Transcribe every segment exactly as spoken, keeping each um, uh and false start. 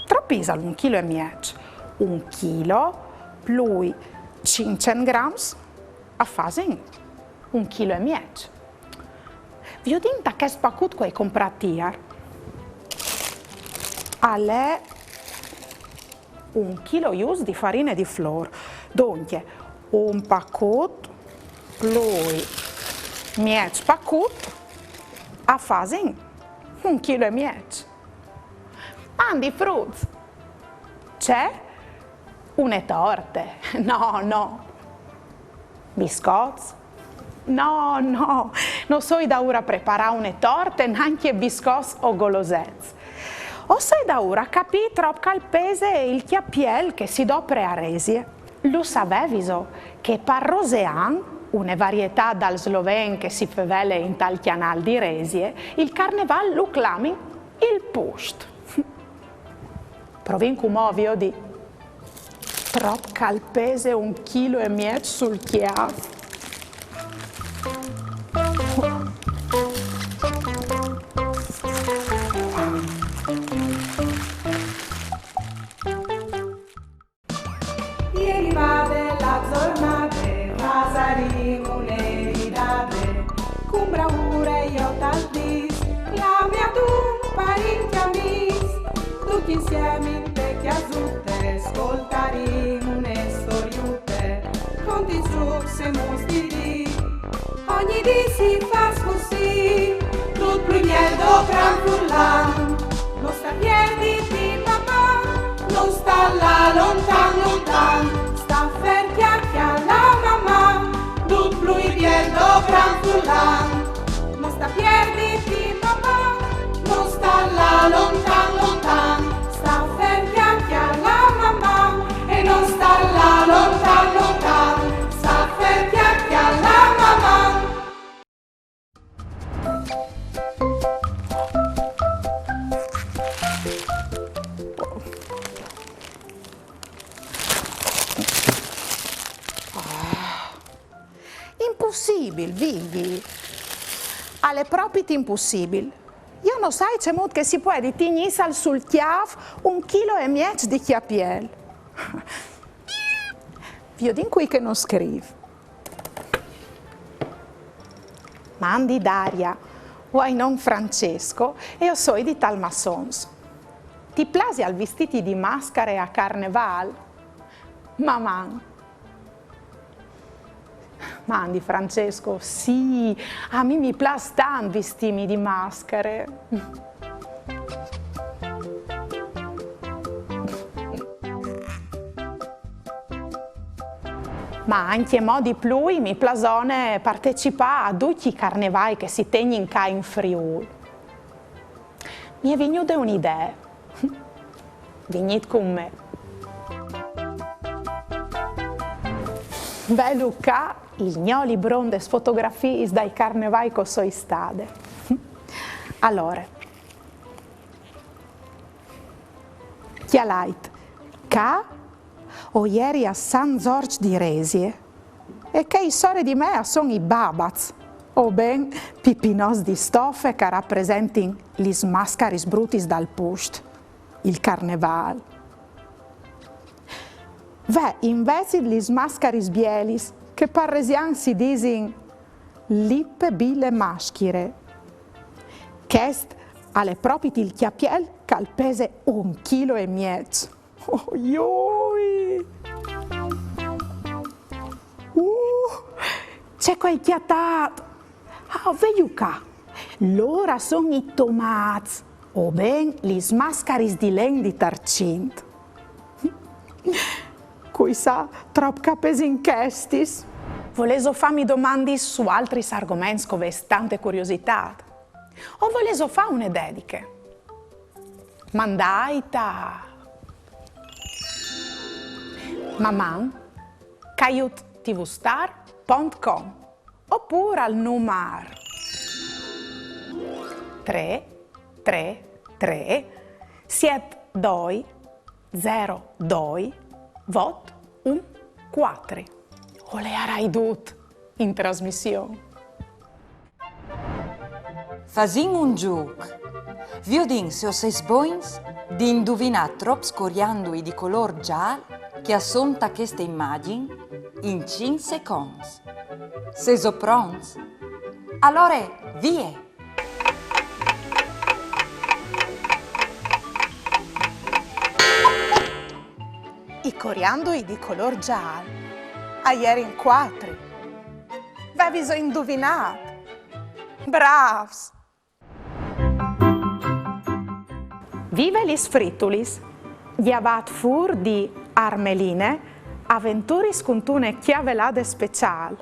Trop isal un chilo e mieç? Un chilo plui cinccent grams a fasin un chilo e mieç. Viodìn ta chest pacut che o ai comprât ier. Al è un chilo just di farine di flôr. Duncje, un pacut plui mieç pacut a fasin un chilo e mieç. Mandi fruts! Cemût? Une torte? No, no. Biscots? No, no, no soi daûr a preparâ une torte, nancje biscots o golosets. O soi daûr a capî trop che al pese il cjapiel che si dopre a Resie. Lu saveviso che par Rosean, une varietât dal sloven che si fevele intal Cjanâl di Resie, il carnevâl lu clamin il pust? Provìn cumò a viodi trop che al pese un chilo e mieç sul cjâf. E rivade la zornade, fasarìn une ridade, cun braure jo tal dîs, clamìn a dut parint e amîs, ducj insiemi inte cjasute, scoltarìn une storiute, conti zûcs e muts di dì. Ogni dì si fâs cussì, dut plui biel dopran furlan. No sta pierditi, Maman, no sta lâ lontan, lontan. Sta fer, cjache la Maman, dut plui biel dopran furlan. No sta pierditi, Maman, no sta lâ lontan, lontan. Sta fer, cjache la Maman, e no sta lâ lontan, lontan. Sta fer, cjache la Maman. Impussibil, Vigji. Al è propit impussibil. Jo no sai cemût che si puedi tignîsal sul cjâf un chilo e mieç di cjapiel. Viodìn cui che nus scrîf. Mandi Daria, o ai non Francesco e o soi di Talmassons. Ti plasial vistîti di mascare a Carnevâl? Maman! Mandi Francesco, sì, a mi mi plâs tant vistîmi di mascare. Ma ancjemò di plui mi plasone partecipâ a ducj i carnevâi che si tegnin ca in Friûl. Mi è vignude une idee. Vignît cun me. Velu ca il gno libron des fotografiis dai carnevâi che o soi stade. Alore, cjalait, ca o jeri a San Zorç di Resie, e chei sore di me a son i babats, o ben pipinots di stofe che a rapresentin lis mascaris brutis dal pust, il carnevâl. Ve invezit lis mascaris bielis, che par resian si disin lipe bile maschire. Chest al è propit il cjapiel che al pese un chilo e mieç. Oh, joi! Uh, ce che o ai cjatât! Ah, velu ca! Lôr a son i tomâts, o ben lis mascaris di len di tarcint. Cui sa trop che a pesin chestis? Volêso fâmi domandis su altris argoments che o vês tante curiositât? O volêso fâ une dediche? Mandait a maman caiut tvstar pont com opûr al numar trê trê trê siet doi zero doi vot un cuatri. O leiarai dut. in trasmission. Fasìn un zûc. Viodìn se o sês bogns di induvinâ trops coriandui di colôr zâl che a son ta cheste imagjin in cinc seconts. Sêso pronts? Alore, vie! I coriandui di colôr zâl a jerin cuatri. Vêviso induvinât? Brâfs! Vive lis fritulis! Gjavât fûr di Armeline, aventuris cuntune cjavelade speciâl.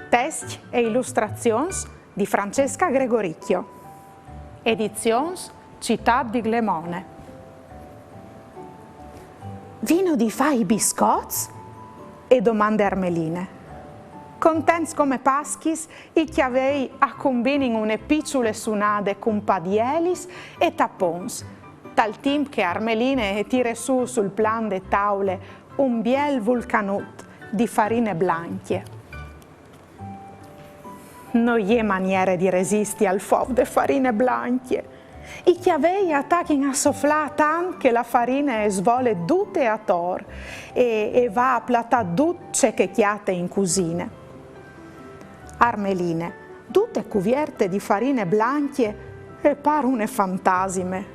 Test e ilustrazions di Francesca Gregoricchio. Edizions Citât di Glemone. Vino di fâ i biscots? E domande Armeline. Contents come paschis, i cjavei a cumbinin une piçule sunade cun padielis e tapons, tal timp che Armeline e tire sù sul plan de taule un biel vulcanut di farine blancje. No je maniere di resisti al fof de farine blancje. I cjavei a tachin a soflâ tant che la farine e svole dute ator e, e va a platâ dut ce che e cjate in cusine. Armeline, dute cuvierte di farine blancje, e pâr une fantasime.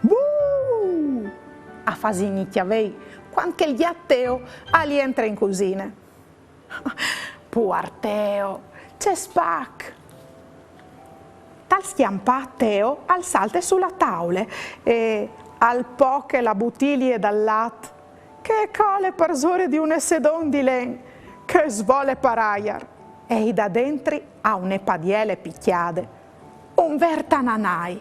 Buh! A fasìn i cjavei cuant che il gjat Teo al jentre in cusine. Puar Teo, ce spac! Tal scjampâ Teo al salte su la taule e al poche la butilie dal lat che e cole parsore di une sedon di len che e svole par aiar e i dà dentri a une padiele picjade un vêr tananai.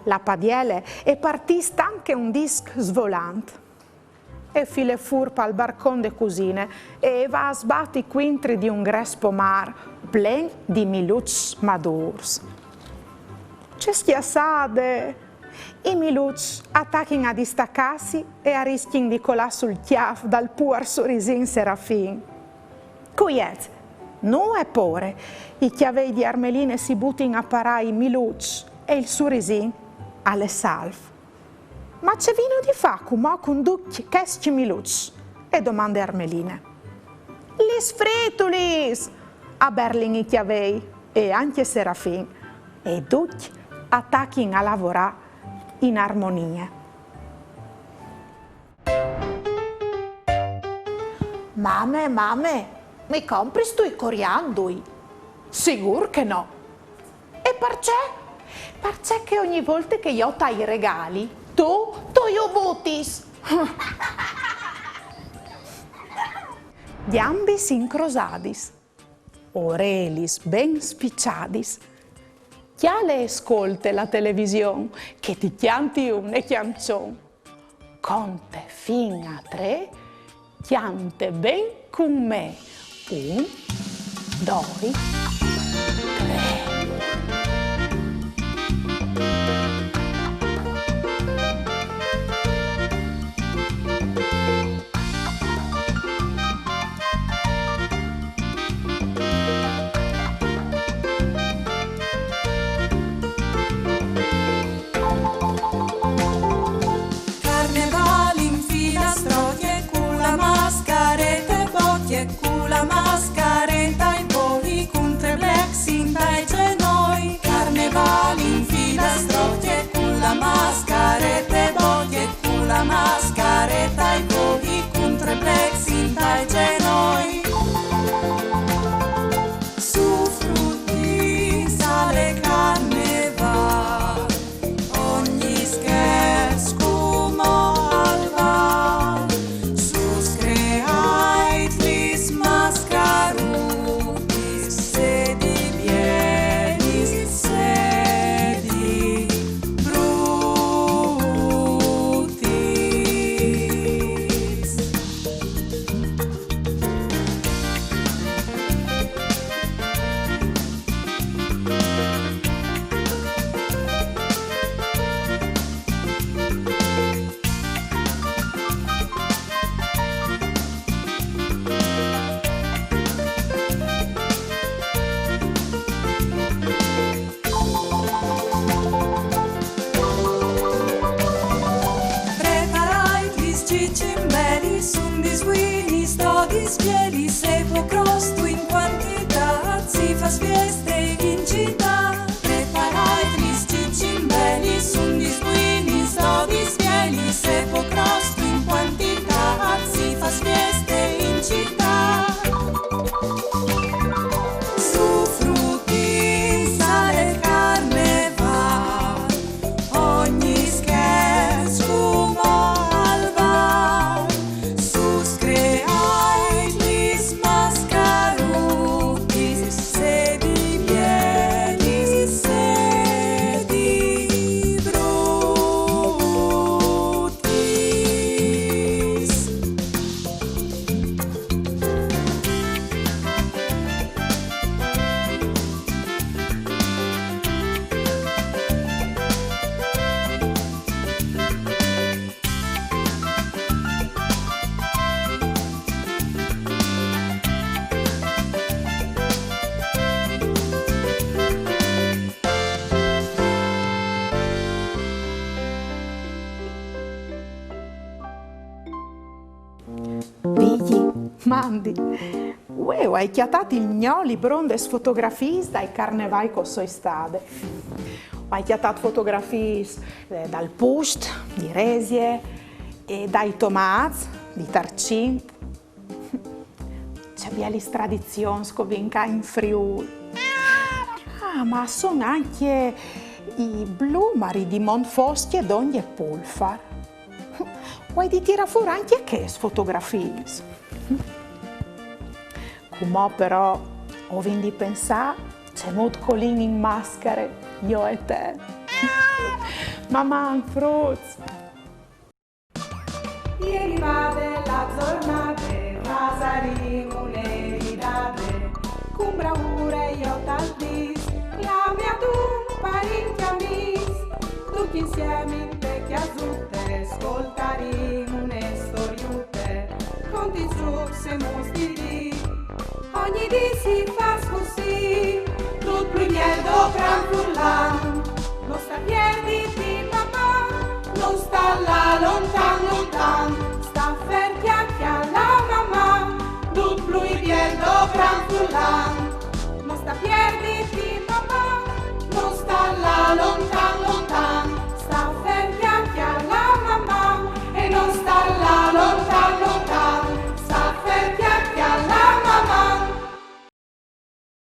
La padiele e partìs tant che un disc svolant. E file fûr pal barcon de cusine e e va a sbati cuintri di un gres pomâr plen di miluçs madûrs. Ce scjassade! I miluçs a tachin a distacâsi e a riscjin di colâ sul cjâf dal puar surisin Serafin. Cuiet, nuie pôre, i cjavei di Armeline si butin a parâ i miluçs e il surisin al è salf. Ma ce vino di fâ cumò cun ducj chescj miluçs? E domande Armeline. Lis fritulis! A berlin i cjavei e ancje Serafin, e ducj a tachin a lavorâ in armonie. Mame, mame, mi compristu i coriandui? Sigûr che no! E parcè? Parcè che ogni volte che jo tai regali, tu, tu ju butis. Gjambis incrosadis, orelis ben spiçadis, cjale e scolte la television, che ti cjanti une cjançon. Conte fin a trê, cjante ben cun me. Un, doi, trê. Carnevâl in filastrocje, cu la mascarete bocje, cu la mascarete ai boli, cun trê blecs intai zenoi. Carnevâl in filastrocje, cu la mascarete bocje, cu la mascarete ai boli, cun trê blecs intai zenoi. Su frutis al è carnevâl, ogni scherç cumò al vâl, sus creait lis Spielis e po crostu in quantità, si fas fieste in città. Preparait lis cicimbelis, undis buinis, dodis spielis e po crostu in quantità, si fas fieste in città. Su frutis al carneval, ogni scherz cumò al val, sus creait lis mascarutis, sedi bielis, sedi brutis. Vigji, mandi. Uè, o ai cjatât il gno libron des fotografiis dai carnevâi che o soi stade. O ai cjatât fotografiis, eh, dal Pust, di Resie, e dai Tomâts, di Tarcint. Ce bielis tradizions che o vin ca in Friûl. Ah, ma a son ancje i Blumari di Montfoscje, dongje Pulfar. O ai di tirâ fûr ancje chês fotografiis. Cumò però o vin di pensâ cemût che o lin in mascare, jo e te. Maman, fruts! E rivade la zornade, fasarìn une ridade, cun braure jo tal dîs, clamìn adun parint e amîs, ducj insiemi inte cjasute, scoltarìn une storiute, contint zûcs e muts di dì. Ogni dì si fâs cussì, dut plui biel dopran furlan. No sta pierditi, papà, no sta lâ lontan, lontan. Sta fer, cjale la mamà, dut plui biel dopran furlan.